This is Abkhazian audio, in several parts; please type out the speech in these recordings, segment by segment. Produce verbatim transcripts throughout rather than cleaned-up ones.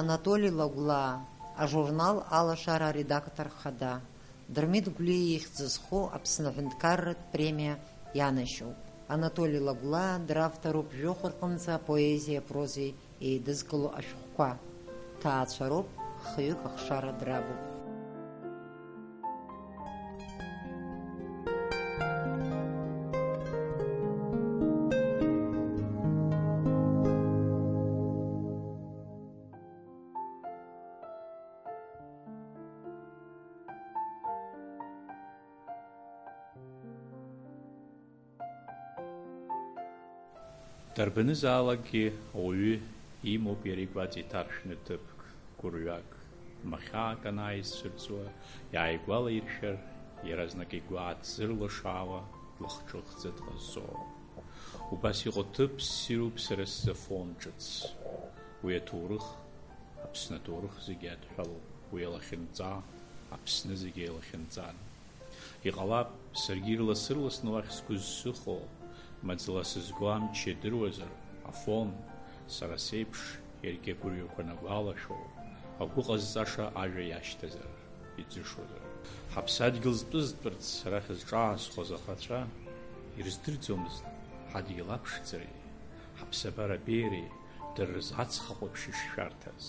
Анатоли Лагәлаа, ажурнал Алашара аредактор хада, Дырмит Гәлиа ихьӡ зху Аԥсны аҳәынҭқарратә премиа ианашьоуп. Анатоли Лагәлаа дравторуп жәохә рҟынӡа апоезиеи апрозеи еидызкыло ашәҟәқәа. Ҭаацәароуп, хҩык ахшара драбуп. Дарбанызаалакгьы ауаҩы имоуп иара игәаҵа иҭаршәны ҭыԥк, гәырҩак, махьаак анааизцәырҵуа, иааигәалаиршәар, иаразнак игәы ааҭзырлашаауа, длахҿыхӡа дҟазҵо. Убас иҟоу ҭыԥ ссируп сара сзы Афон ҿыц. Уи аҭоурых, Аԥсны аҭоурых зегьы адҳәалоуп, уи алахьынҵа, Аԥсны зегьы еилахьынҵан. Иҟалап, саргьы ирлас-ырласны уахь сгәы зсыхо, маӡала сызго амч иадыруазар, Афон, сара сеиԥш, иаргьы агәырҩақәа анагәалашәо, агәы ҟазҵаша ажәа иашьҭазар, иӡышозар. Ҳаԥсадгьыл зтәызтәырц арахь зҿаасхоз ахацәа ирыздырӡомызт ҳадгьыл аԥшӡареи, ҳаԥсабара абеиареи дара рзы ацха ҟәаԥшь ишшәарҭаз.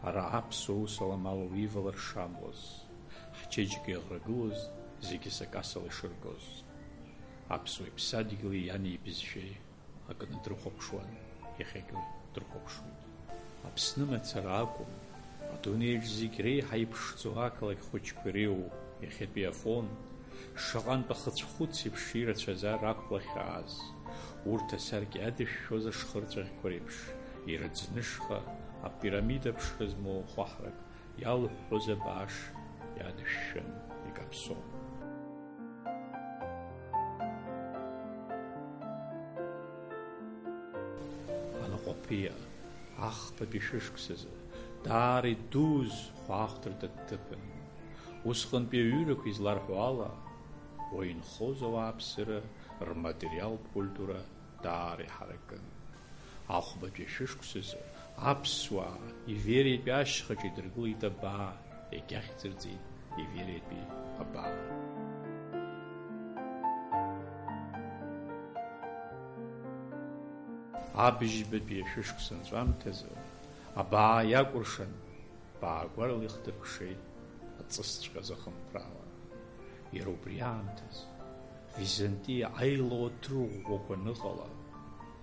Ара аԥсуа ус аламала уивалар шамуаз, ҳчеиџьыка иаӷрагылоз зегьы сакасала ишыргоз. Аԥсуа иԥсадгьыли иани ибызшәеи акны дрыхәаԥшуан, иахьагьы дрыхәаԥшуеит. Аԥсны мацара акәым, адунеиаҿ зегь реиҳа иԥшӡоу ақалақь хәыҷқәа иреиуоу иахьатәи Афон, шаҟантә ахыцәхәыц еиԥш ирацәазар ақәлахьааз, урҭ асаркьа иадышәшәоз ашхырҵәаӷьқәа реиԥш, ирыӡнышха, апирамида ԥшра змоу ахәаҳарак иалыҳәҳәоз абааш иадышәшәын, икаԥсон. Анаҟәаԥиа, ахԥатәи шәышықәсазы, даара идуз хәаахәҭырҭа дҭыԥын. Усҟантәи аҩырақәа изларҳәо ала, уа инхоз ауааԥсыра рматериалтә культура даара иҳаракын. Ахәбатәи ашәышықәсазы аԥсуаа Ивериатәи ашьхаҿы идыргылеит абаа, иагьахьӡырҵеит Ивериатәи абаа. Абжьбатәи ашәышықәса анҵәамҭазы абаа иакәыршан, баагәарала ихдыркәшеит аҵысҵәҟьа захымԥрала. Иара убри аамҭаз, Византиа аилоу аҭырӷәӷәақәа аныҟала,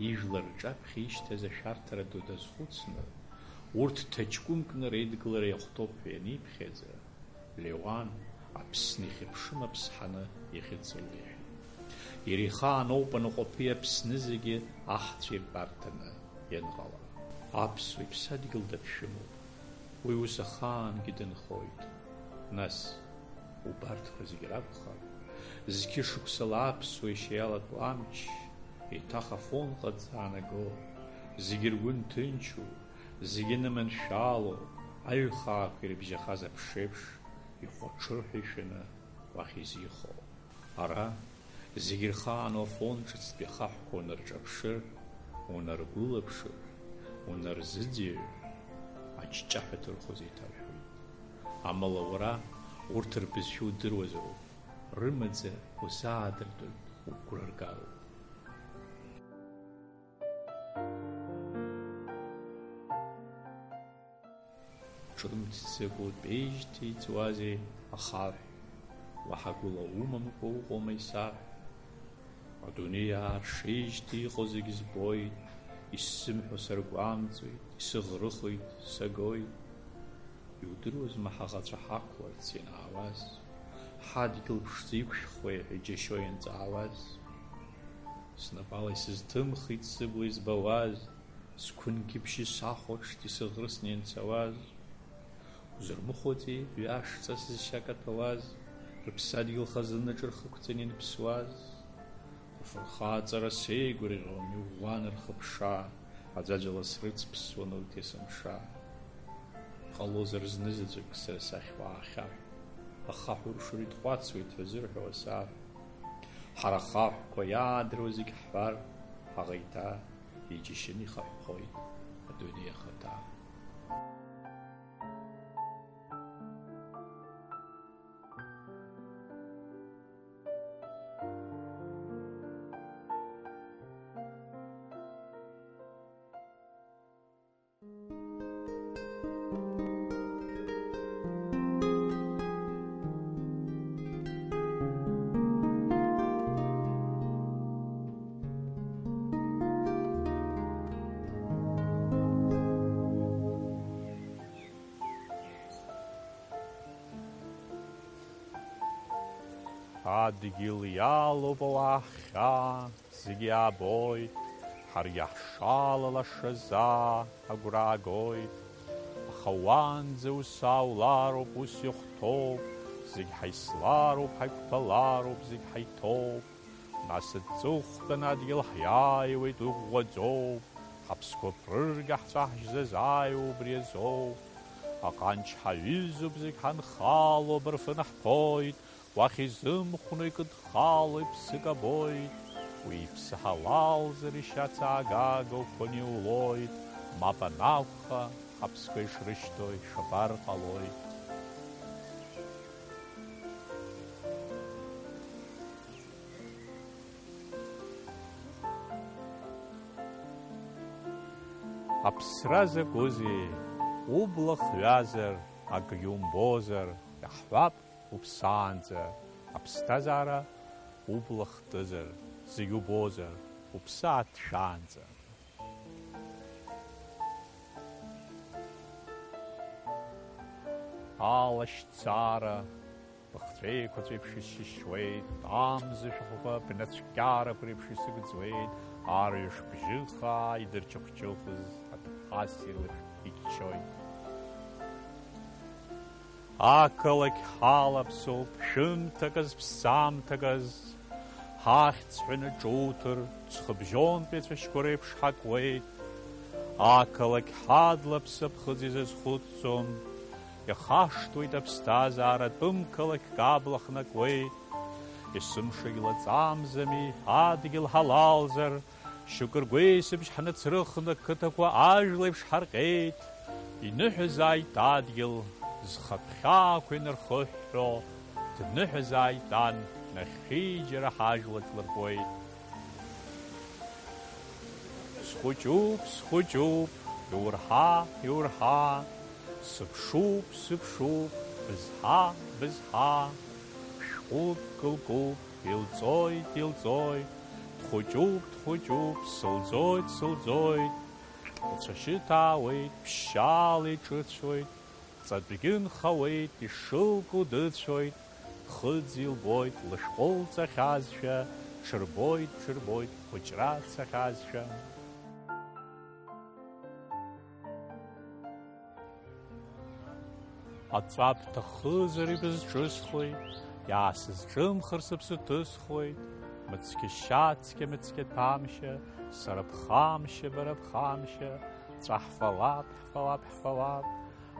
ижәлар рҿаԥхьа ишьҭаз ашәарҭара ду дазхәыцны, урҭ ҭаҷкәымкны реидгылара иахәҭоуп ҳәа ианиԥхьаӡа, Леуан Аԥсны ихьыԥшым аԥсҳаны ихьыӡ леиҳәеит. Иара ихаан ауп анаҟәаԥиа Аԥсны зегьы аҳцәа ирбарҭаны ианҟала. Аԥсуа иԥсадгьыл даԥшәымоуп, уи ус ахаангьы дынхоит. Нас, убарҭқәа зегь ракәхап, зқьышықәсала аԥсуа ишьа иалатәоу амч, еиҭах Афонҟа дзаанаго, зегьы ргәы нҭынчу, зегьы ныманшәало, аҩхаақәа ирыбжьахаз аԥшеиԥш, ихәаҽырҳәа ишәаны уахь изихо. Ара, зегьы рхаану Афон ҿыцтәи ахаҳәқәа унарҿаԥшыр, унаргәылаԥшыр, унарзыӡырҩыр, аҷҷаҳәа ҭырхәа узеиҭарҳәоит. Амала уара урҭ рбызшәа удыруазароуп, рымаӡа узаадыртәоит угәра ргароуп. Ҿымҭӡакәа утәеижьҭеи иҵуазеи ахаҳә, уаҳа гәыла умамкәа уҟоума исаҳә? Адунеи ааршеижьҭеи иҟоу зегь збоит, исзымҳәо саргәамҵуеит, исыӷрыхоит, сагоит. Иудыруазма ҳаӷацәа ҳақәларц ианаауаз, ҳадгьыл ԥшӡа иқәшәхуеи ҳәа иџьашьо ианҵаауаз? Снапала исызҭымхит сыбла избауаз, сқәынгьы бжьы сахәаҽт исыӷрысны ианцауаз. Узырмыхәаӡеи ҩашҵас зшьа каҭәауаз, рыԥсадгьыл хазынаҿ рхықәҵаны ианԥсуаз? Афырхаҵара сеигәырӷьон, иӷәӷәан рхыԥша, аӡәаӡәала срыцԥсуан урҭ есымша. Иҟалозар знызаҵәык сара сахь уаахьаҳә, ахаҳә уршура итҟәацуеит ҳәа зырҳәо асаҳә. Ҳара ахаҳәқәа иаадыруа зегь ҳҳәар, ҳаӷа иҭа иџьашьаны ихаҳәхоит адунеи ахаҭа. Адгьыл иалоуп ауаа ҳхьаа, зегь иаабоит, ҳаргьы ҳшалалашаз аа агәра аагоит. Аха уаанӡа ус ааулароуп, ус ихәҭоуп, зегь ҳаислароуп, ҳаиқәԥалароуп, зегь ҳаиҭоуп. Нас аҵыхәтәан адгьыл ҳиааиуеит, уӷәӷәаӡоуп, ҳаԥсқәа ԥрырга ҳцәа ҳжьзазааиуа убри азоуп. Аҟанч ҳаҩызоуп, зегь ҳанхало абырфын ҳԥоит, уахь изымхәно икыдхало иԥсык абоит. Уи иԥсы ҳалалзар, ишьац аагага уқәаны иулоит, мап анакәха, ҳаԥсқәа ишрышьҭоу ишабар ҟалоит. Аԥсра закәызеи, убла хҩазар, акгьы умбозар, иаҳҳәап, уԥсаанӡа, аԥсҭазаара убла хтызар, зегь убозар, уԥсы ааҭшәаанӡа. Алашьцара, быхцәеиқәаҵәеиԥш исшьышьуеит, амза шәахәақәа бнацәкьарақәа реиԥш исыгӡуеит, арҩаш бжьы хаа идырчыхәчыхәыз аҭыԥҳа ссир леиԥш иччоит. Ақалақь ҳалаԥсоуп, шәымҭаказ, ԥсамҭаказ, ҳахьӡ ҳәаны ҿуҭыр, ҵхыбжьонтәи ацәашьқәа реиԥш ҳакуеит. Ақалақь ҳадлаԥса ԥхыӡ изазхәыцӡом, ихашҭуеит аԥсҭазаара, тәым қалақьк абла хнакуеит. Есымшагь лаҵамзами, адгьыл ҳалалзар, шьоукы ргәеисыбжь ҳнацрыхны, қыҭақәа ажәлеиԥш ҳарҟьеит. Иныҳәазааит адгьыл, зхатә хьаақәа инархыҳәҳәо, дныҳәазааит ан, нахьхьи џьара ҳажәла ҿлырпоит. Схәыҷуп, схәыҷуп, иурҳа, иурҳа, сыԥшуп, сыԥшуп, бызҳа, бызҳа, шәҟәык кылкуп, илҵоит, илҵоит, дхәыҷуп, дхәыҷуп, сылӡоит, сылӡоит, лцәашьы ҭаауеит, ԥшьшьала иҿыцәоит, ҵатәгьы нхауеит, ишылку дыцәоит, ԥхыӡ илбоит, лышәҟәы лҵахьазшәа, ҽырбоит, ҽырбоит, хәыҷра цахьазшәа. Аҵәа бҭахызар ибызҿысхуеит, иаасызҿымхыр сыԥсы ҭысхуеит, мыцқьа шьацқьа, мыцқьа ҭәамшьа, сара бхамшьа, бара бхамшьа, ҵәа ҳфалап, ҳфалап, ҳфалап.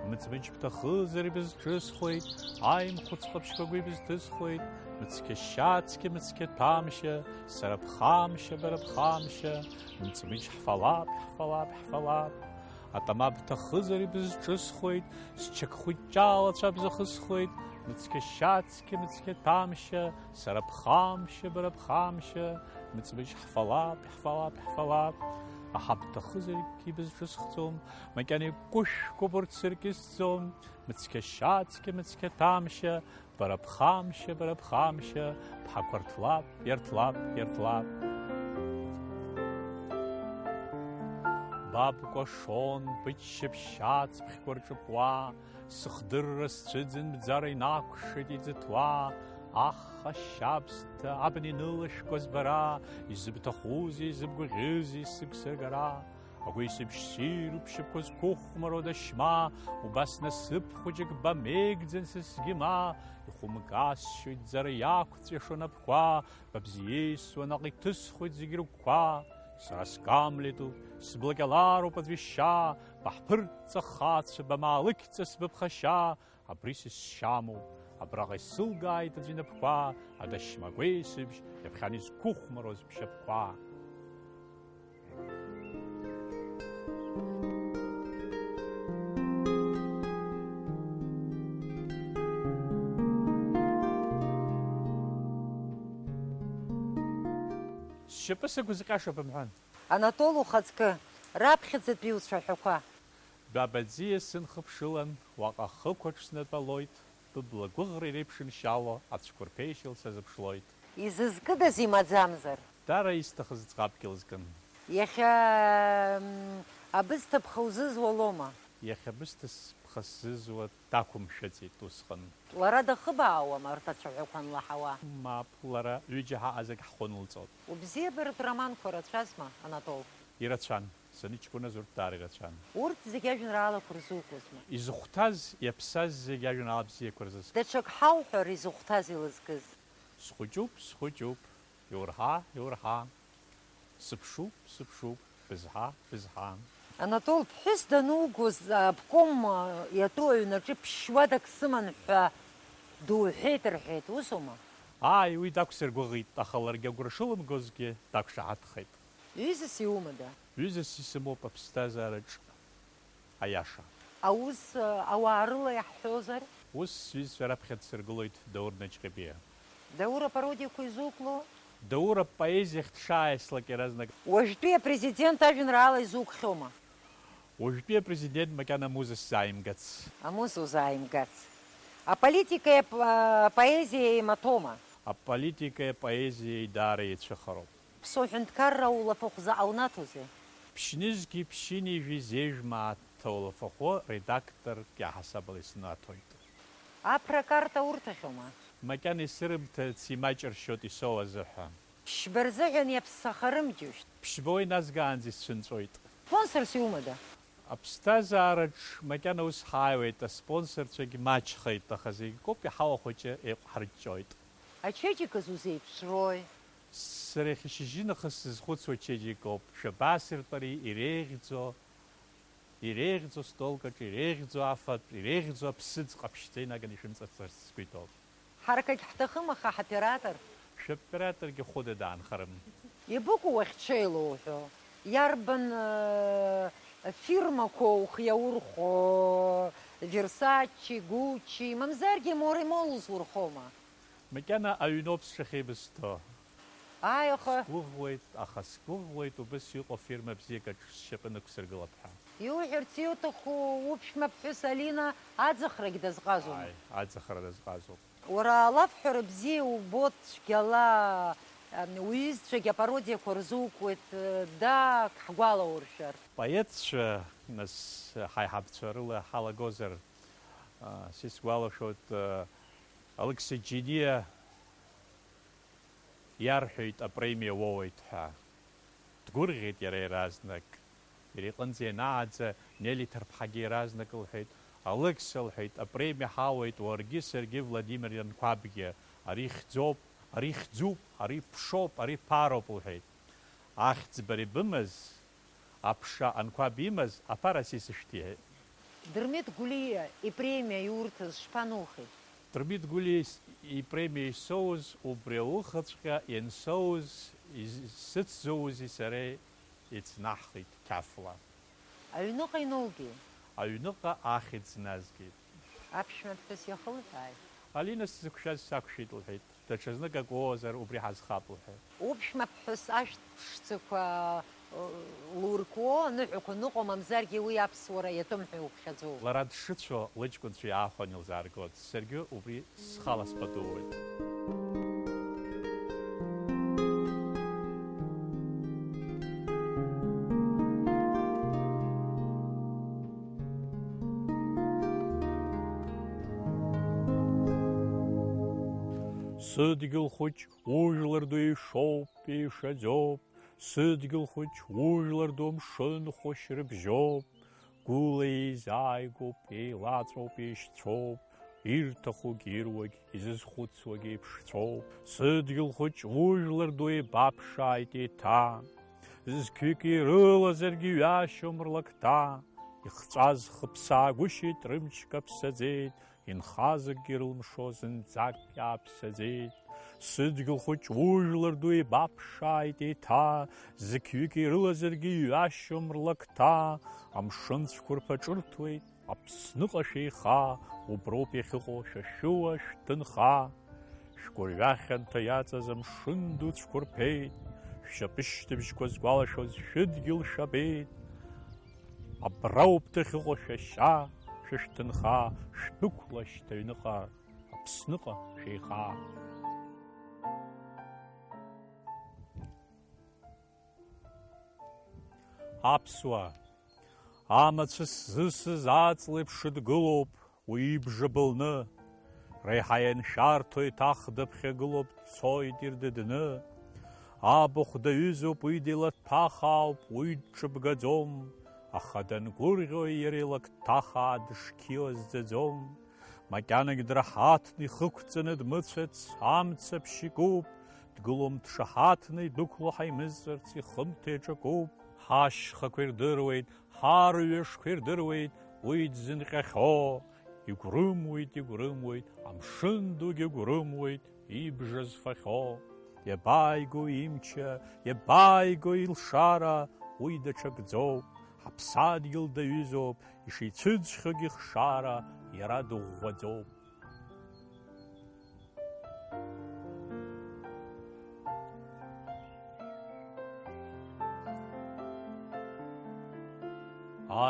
Мыҵмыџь бҭахызар ибызҿысхуеит, аимхәыц ҟаԥшьқәа агәы ибызҭысхуеит, мыцқьа шьацқьа, мыцқьа ҭәамшьа, сара бхамшьа, бара бхамшьа, мыҵмыџь ҳфалап, ҳфалап, ҳфалап. Атама бҭахызар ибызҿысхуеит, счак хәыҷҷаала ацәа бзахысхуеит, мыцқьа шьацқьа, мыцқьа ҭәамшьа, сара бхамшьа, бара бхамшьа, мыҵмыџь ҳфалап, ҳфалап, ҳфалап. Аҳа бҭахызаргь ибызҿысхӡом, макьана икәышәқәоуп урҭ сыркьысӡом, мыцқьа шьацқьа, мыцқьа ҭәамшьа, бара бхамшьа, бара бхамшьа, бҳақәа рҭлап, иарҭлап, иарҭлап. Ба бкәашон, быччаԥшь ацԥхьқәа рҿыкәкәа, сыхдырра сцәыӡын, бӡара инақәшеит иӡыҭуа. Аха шьабсҭа, абна инылашәкуаз бара, изыбҭахузеи, изыбгәаӷьызеи сыгсыргара? Агәеисыбжь ссируп шьапқәа зқәыхәмаруа дашьма, убас насыԥ хәыҷык бамеигӡан са сгьы ма, ихәымгасшьоит ӡара иақәҵәиашо анапқәа, ба бзиеисуа наҟ иҭысхуеит зегь рыгәқәа. Сара скамлетуп, сблакьалароуп аӡә ишьа, баҳԥырҵ ахацәа, бамаалықьҵас быԥхашьа, абри сысшьамоуп, абраҟа исылгааит аӡә инапқәа, адашьма гәеисыбжь иаԥхьан изқәыхәмаруаз бшьапқәа. Сшьапы сагәызҟьаша бымҳәан. Анатол ухаҵкы, раԥхьаӡатәи уцәаҳәақәа. Бабаӡиа сынхыԥшылан, уаҟа хықәаҿ снатәалоит, быбла гәыӷра иреиԥшымшьало ацәқәырԥеишьыл сазыԥшлоит. Изызкыдаз имаӡамзар? Дара исҭахыз ӡӷабк илызкын. Иахьа, м, абысҭа бхы узызуалома? Иахьа бысҭа сб-, Хысзызуа дақәымшәаӡеит усҟан. Лара дахыбаауама арҭ ацәаҳәақәа анлаҳауа? Мап, лара ҩыџьа ҳаҟазаргь ҳхәы нылҵон. Убзиабаратә романқәа рацәазма, Анатол? Ирацәан. Саныҷкәыназ урҭ даара ирацәан. Урҭ зегьы ажәеинраалақәа рзукуазма? Изыхәҭаз, иаԥсаз зегьы ажәеинраала бзиақәа рзы. Даҽак ҳауҳәар, изыхәҭаз илызкыз? Схәыҷуп, схәыҷуп, иурҳа, иурҳа. Сыԥшуп, сыԥшуп, бызҳа, бызҳа. Анатол, ԥҳәыс данугоз, аобком иатәу аҩнаҿы ԥшьуадак сыман ҳәа дуҳәеит рҳәеит, усоума? Ааи, уи дақәсыргәыӷит, аха ларгьы агәра шылымгозгьы дақәшаҳаҭхеит. Ҩызас иумада? Ҩызас исымоуп аԥсҭазаараҿ аиаша. Аус, ауаа рыла иаҳҳәозар? Ус сҩызцәа раԥхьа дсыргылоит Даур Наҷҟьебиа. Даур апародиақәа изукәло? Даур апоезиахь дшааиаслак иаразнак. Уажәтәи апрезидент ажәеинраала изукхьоума? Уажәтәи апрезидент макьана амуза сзааимгац. Амуза узааимгац. Аполитикеи ап-, апоезиеи еимаҭәоума? Аполитикеи апоезиеи даара еицәыхароуп. Ԥсуа ҳәынҭқарра улафахә заҟа унаҭозеи? Ԥшьнызқьи ԥшьынҩажәи зежә мааҭ аҭоулафахәы редакторк иаҳасабала иснаҭоит. Аԥра акарта урҭахьоума? Макьана исырымҭац имаҷыршьоит исоу азыҳәа. Ԥшьба рзыҳәан иаԥсахарым џьушьҭ. Ԥшьба уа иназгаанӡа исцәынҵәоит. Спонсорс иумада? Аԥсҭазаараҿ макьана ус ҳааиуеит, аспонсорцәагь маҷхеит, аха зегь акоуп, иҳауа хәыҷы еиҟәҳарҷҷоит. Ачеиџьыказ узеиԥшрои? Сара иахьа шьыжьынахыс сзызхәыцуа ачеиџьыкоуп, шәабасыртәари иреиӷьӡоу, иреиӷьӡоу столк аҿы иреиӷьӡоу афатә, иреиӷьӡоу аԥсыӡ ҟаԥшьӡа инаганы ишәымҵасырц сгәы иҭоуп. Ҳаракгьы ҳҭахым, аха ҳоператор? Шәоператоргьы хәыда даанхарым. Ибыкәу уахьҽеилоуҳәо? Иарбан, э, фирмақәоу хиаурхәо, Версачи, Гуччи, мамзаргьы Моремол узурхома? Макьана аҩноуп сҽахьеибысҭо. Ааи, аха. Сгәыӷуеит, аха сгәыӷуеит убыс иҟоу афирма бзиак аҿы сшьапы нықәсыргылап ҳәа. Иуҳәарц иуҭаху уԥшәма ԥҳәыс Алина аӡахрагь дазҟазоума? Ааи, аӡахра дазҟазоуп. Уара алафҳәара бзиа убоит, цәгьала, ам, уҩызцәагь апародиақәа рзукуеит, э, даак ҳгәалауршәар. Поетцәа, нас, ҳаиҳабацәа рыла ҳалагозар, а, са исгәалашәоит, а, Алықьса Џьениа иарҳәеит апремиа уоуеит ҳәа. Дгәырӷьеит иара иаразнак. Иара иҟынӡа ианааӡа, Нели Ҭарԥҳагьы иаразнак лҳәеит, Алықьса, лҳәеит, апремиа ҳауеит уаргьы саргьы Владимир Анқәабгьы. Ари хьӡоуп, ари хьӡуп, ари ԥшоуп, ари ԥароуп, лҳәеит. Ахьӡ бара ибымаз, аԥша Анқәаб имаз, аԥара са исышәҭ, иҳәеит. Дырмит Гәлиа ипремиа иурҭаз шԥанухеи? Дырмит Гәлиа ис-, ипремиа исоуз, убри аухаҵәҟьа иансоуз, из-, сыцзоузи сареи еицнаҳхит қьафла. Аҩныҟа иноугеи? Аҩныҟа ахьӡ назгеит. Аԥшәма ԥҳәыс иахылҳәааит. Алина сзықәшәаз сақәшәеит, лҳәеит. Даҽазнык акы уоуазар, убри ҳазхап, лҳәеит. Уԥшәма ԥҳәыс ашәҭ ԥшӡақәа, э, луркуо, аныҳәақәа ныҟәо, мамзаргьы уи аԥсуара иатәым ҳәа иуԥхьаӡоу? Лара дшыцәо лыҷкәынцәа иаахәаны илзааргоит, саргьы убри схала спатууеит. Сыдгьыл хәыҷ ужәлар ду ишоуп, ишаӡоуп, сыдгьыл хәыҷ ужәлар ду амшын хәашь рыбжьоуп, гәыла еизааигәоуп, еилаҵәоуп, еишьцәоуп, ирҭахугь ируагь, изызхәыцуагь еиԥшцәоуп. Сыдгьыл хәыҷ ужәлар ду еибаԥшааит еиҭа, зқьҩык ирылазаргьы иҩашьом рлакҭа, ихҵәаз хыԥсаагәышьеит, рымчқәа ԥсаӡеит, инхаз акгьы рылымшо зынӡак иааԥсаӡеит. Сыдгьыл хәыҷ ужәлар ду еибаԥшааит еиҭа, зқьҩык ирылазаргьы иҩашьом рлакҭа, амшын цәқәырԥа ҿырҭуеит, Аԥсныҟа шәеиха, уброуп иахьыҟоу шәа шәыуа шәҭынха. Шәгәырҩа хьанҭа иаҵаз амшын ду цәқәырԥеит, шәшьапышьҭыбжьқәа згәалашәоз шәыдгьыл шәабеит. Абрауп дахьыҟоу шәашьа, шәышәҭынха, шәдәықәлашьҭ аҩныҟа, Аԥсныҟа шәеиха. Аԥсуаа, Амацәыс зысыз аҵлеиԥш дгылоуп уи ибжа былны, реиҳа ианшәарҭоу еиҭах дыԥхьагылоуп, дцоит ирдыдны. Абахә даҩызоуп, уи деилаҭәахаауп, уи дҿыбгаӡом, аха дангәырӷьо иара илакҭахаа дышқьиоз ӡаӡом. Макьанагь драҳаҭны ихықәҵаны дмыцәац, амцаԥшь икуп, дгылом дшаҳаҭны идәықәло ҳаимыҵәарц ихымҭа иаҿакуп. Ҳашьхақәа ирдыруеит, ҳарҩашқәа ирдыруеит уи дзынҟьахьоу, игәрымуеит, игәрымуеит, амшын дугьы гәрымуеит ибжа зфахьоу. Иабааигои имчра, иабааигои илшара, уи даҽакӡоуп, ҳаԥсадгьыл даҩызоуп, ишицәыӡхьоугьы ихшара, иара дыӷәӷәаӡоуп.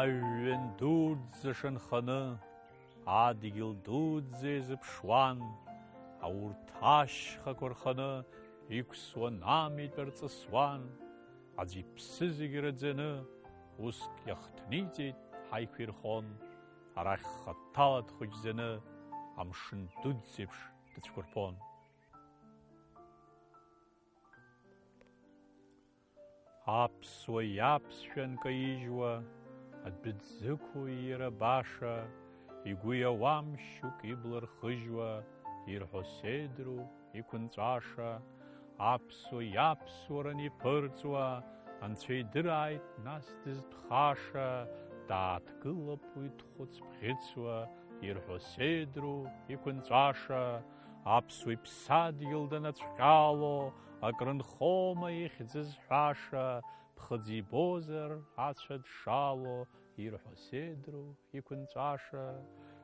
Ажәҩан дуӡӡа шанханы, адгьыл дуӡӡа иазыԥшуан, аурҭ ашьхақәа рханы иқәсуан амитә арҵысуан, аӡә иԥсы зегь раӡаны, уск иахҭниҵеит, ҳаиқәирхон, арахь хаҭала дхәыҷӡаны амшын дуӡӡеиԥш дыцәқәырԥон. Аԥсуа иаԥсшәа нкаижьуа, адәы дзықәу иара баша, игәы иауам шьоук ибла рхыжьуа, ирҳәо седру иқәынҵәаша, аԥсуа иаԥсуара аниԥырҵуа, анцәа идырааит нас дызтәхаша, дааҭгылап уи дхәыцбӷьыцуа, ирҳәо седру иқәынҵәаша, аԥсуа иԥсадгьыл данацәҟьало, акрынхома ихьӡ зҳәаша, ԥхыӡ ибозар, ацәа дшало, ирҳәо седру иқәынҵәаша,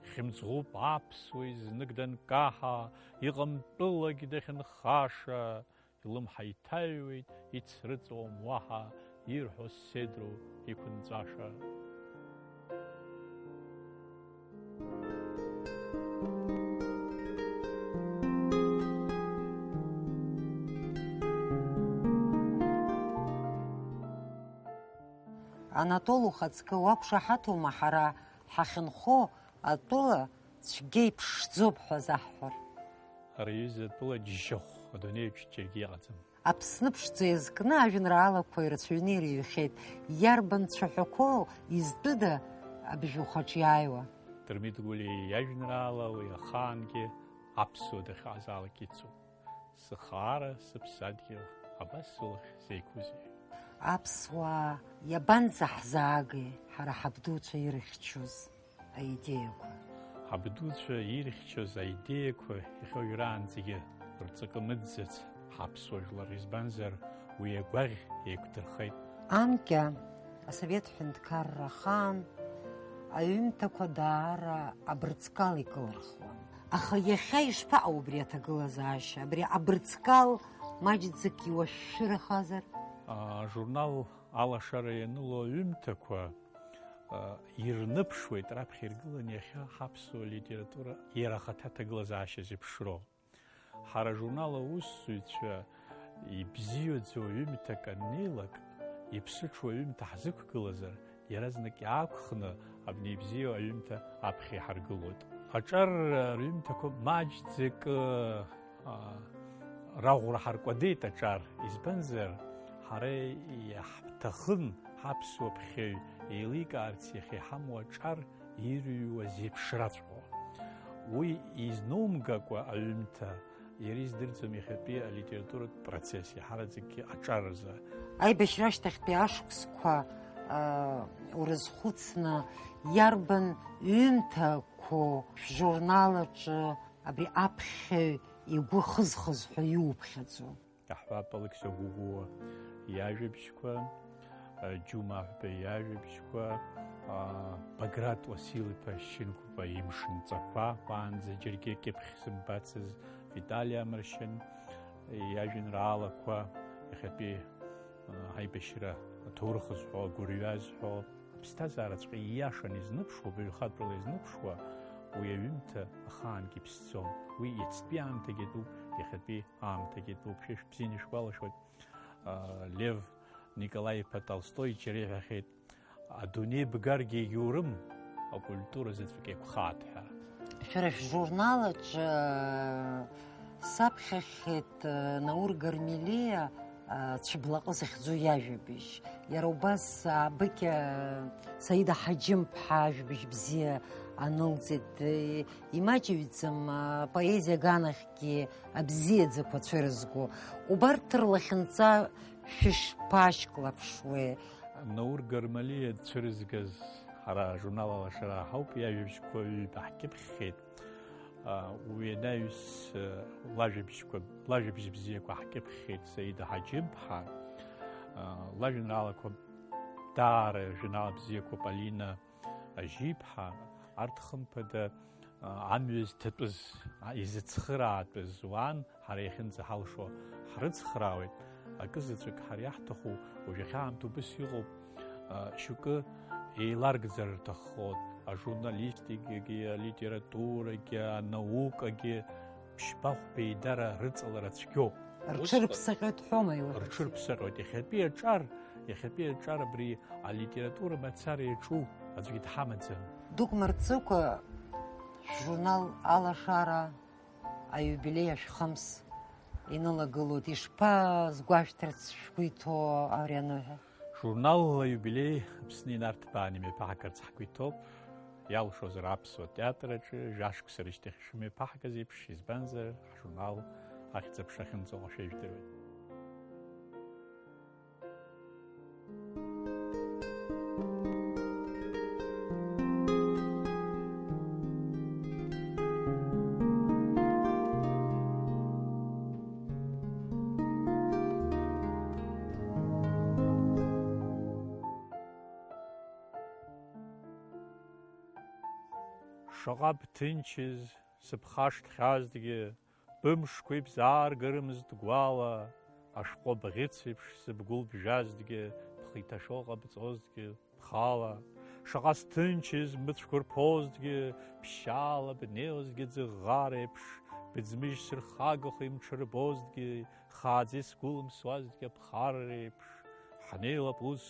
хьымӡӷуп аԥсуа изнык данкаҳа, иҟам тәылакгь дахьынхаша, илымҳа иҭаҩуеит, ицрыҵуам уаҳа, ирҳәо седру иқәынҵәаша. Анатол, ухаҵкы уақәшаҳаҭума ҳара ҳахьынхо атәыла цәгьа иԥшӡоуп ҳәа заҳҳәар? Ари аҩыза атәыла џьшьахә адунеиаҿ џьаргьы иҟаӡам. Аԥсны ԥшӡа иазкны ажәеинраалақәа ирацәаҩны ирыҩхьеит. Иарбан цәаҳәақәоу, изтәыда абжьухаҿ иааиуа? Дырмит Гәлиа иажәеинраала уи ахаангьы аԥсуа дахьҟазаалак ицуп. Сыхаара, сыԥсадгьыл, абас сылахь зеиқәузеи? Аԥсуаа иабанӡаҳзаагеи ҳара ҳабдуцәа ирыхьчоз аидеиақәа? Ҳабдуцәа ирыхьчоз аидеиақәа иахьа уажәраанӡагьы рҵакы мыӡӡац ҳаԥсуа жәлар, избанзар, уи агәаӷь еиқәдырхеит. Анкьа асовет ҳәынҭқарра ахаан аҩымҭақәа даара абырҵкал икылырхуан. Аха иахьа ишԥаҟоу убри аҭагылазаашьа? Абри абырҵкал маҷӡак иуашәшәырахазар? Ажурнал Алашара ианыло аҩымҭақәа, а, ирныԥшуеит раԥхьа иргыланы иахьа ҳаԥсуа литература иара ахаҭа аҭагылазаашьа зеиԥшроу. Ҳара ажурнал аусзуҩцәа ибзиаӡоу аҩымҭак аннеилак, иԥсыҽу аҩымҭа ҳзықәгылазар, иаразнак иаақәхны абни ибзиоу аҩымҭа аԥхьа иҳаргылоит. Аҿар рҩымҭақәа маҷӡак, а, раӷәра ҳаркәадеит аҿар, избанзар, ҳара иаҳҭахын ҳаԥсуа ԥхьаҩ еиликаарц иахьа иҳамоу аҿар ирыҩуа зеиԥшраҵәҟьоу. Уи изнумгакәа аҩымҭа иара издырӡом иахьатәи алитературатә процесс, иаҳараӡакгьы аҿар рзы. Аибашьра ашьҭахьтәи ашықәсқәа, а, урызхәыцны, иарбан ҩымҭақәоу шәжурнал аҿы абри аԥхьаҩ игәы хызхыз ҳәа иуԥхьаӡо? Иаҳҳәап, Алықьса Гәыгәуа иажәабжьқәа, Џьума Аҳәба иажәабжьқәа, Баграт Уасил-иԥа Шьынқәба имшынҵақәа, уаанӡа џьаргьы акьыԥхь сымбацыз Витали Амаршьан иажәеинраалақәа, иахьатәи аибашьра аҭоурых зҳәо, агәырҩа зҳәо, аԥсҭазаараҵәҟьа ииашаны изныԥшуа, баҩхатәрала изныԥшуа, уи аҩымҭа ахаангьы иԥсӡом. Уи иацтәи аамҭагьы атәуп, иахьатәи аамҭагьы атәуп. Шәа шәбзианы ишәгәалашәоит, а, Лев Николаи-иԥа Толстой џьара иҳәахьеит, Адунеи бгаргьы егьаурым, акультура заҵәык еиқәхааит ҳәа. Шәара шәжурнал аҿы саԥхьахьеит Наур Гармелиа Цәыблаҟы захьӡу иажәабжь. Иара убас Абыкьа Саида Ҳаџьымԥҳа ажәабжь бзиа анылҵеит. Имаҷыҩӡам апоезиа аганахьгьы абзиаӡақәа цәырызго. Убарҭ рлахьынҵа шәышԥашьклаԥшуеи? Наур Гармалиа дцәырызгаз ҳара ажурнал Алашара ҳауп, иажәабжьқәа ҩба ҳкьыԥхьхеит. Уи анаҩс лажәабжьқәа, лажәабжь бзиақәа ҳкьыԥхьхеит Саида Ҳаџьымԥҳа. Лажәеинраалақәа даара жәеинраала бзиақәоуп Алина Ажьиԥҳа. Арҭ хымԥада амҩа зҭатәыз, изыцхыраатәыз уан, ҳара иахьынӡаҳалшо ҳрыцхраауеит. Акы заҵәык ҳара иаҳҭаху, уажә иахьа аамҭа убыс иҟоуп, шьоукы еиларгӡар рҭаххоит, ажурналистикагьы, алитературагьы, анаукагьы, ԥшьба-хәба еидара рыҵалара цәгьоуп. Рҽырԥсаҟьоит ҳәома иуҳәо? Рҽырԥсаҟьоит. Иахьатәи аҿар, иахьатәи аҿар абри алитература мацара иаҿу аӡәгьы дҳамаӡам. Дук мырҵыкәа шәжурнал Алашара аиубилеи ашәхымс инылагылоит. Ишԥазгәашәҭарц шәгәы иҭоу ари аныҳәа? Журнал Аиубилеи Аԥсны инарҭбааны имҩаԥаҳгарц ҳгәы иҭоуп. Иалшозар аԥсуа театр аҿы жәашықәса рышьҭахь ишымҩаԥаҳгаз еиԥш, избанзар, ҳжурнал ахьӡ-аԥша ахьынӡаҟоу шәажәдыруеит. Шаҟа бҭынчыз, сыԥхашҭхьазҭгьы, бымшқәа ибзааргарымызт гәала, ашәҟәы бӷьыц еиԥш сыбгәылбжьазҭгьы, бхы иҭашәо ҟабҵозҭгьы бхала. Шаҟа сҭынчыз, бмыцәқәа рԥозҭгьы, ԥшьаала бнеозҭгьы ӡыӷӷар еиԥш, быӡмыжь сырхагахо имҽырбозҭгьы, хааӡа исгәылымсуазҭгьы аԥхарра еиԥш. Ҳнеилап ус,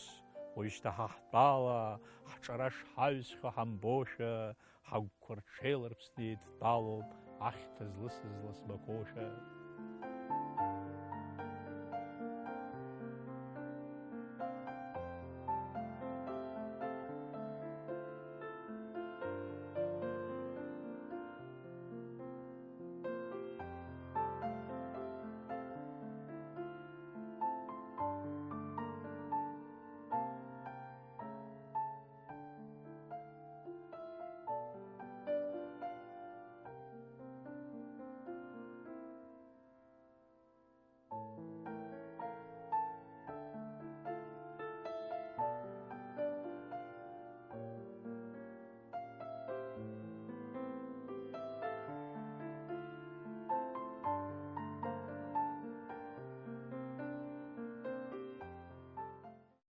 уажәшьҭа ҳа ҳтәала, ҳҿара шҳаҩсхьоу ҳамбошәа, ҳагәқәа рҽеиларԥсны еидтәалоуп ахьҭа злысыз ласбақәоушәа.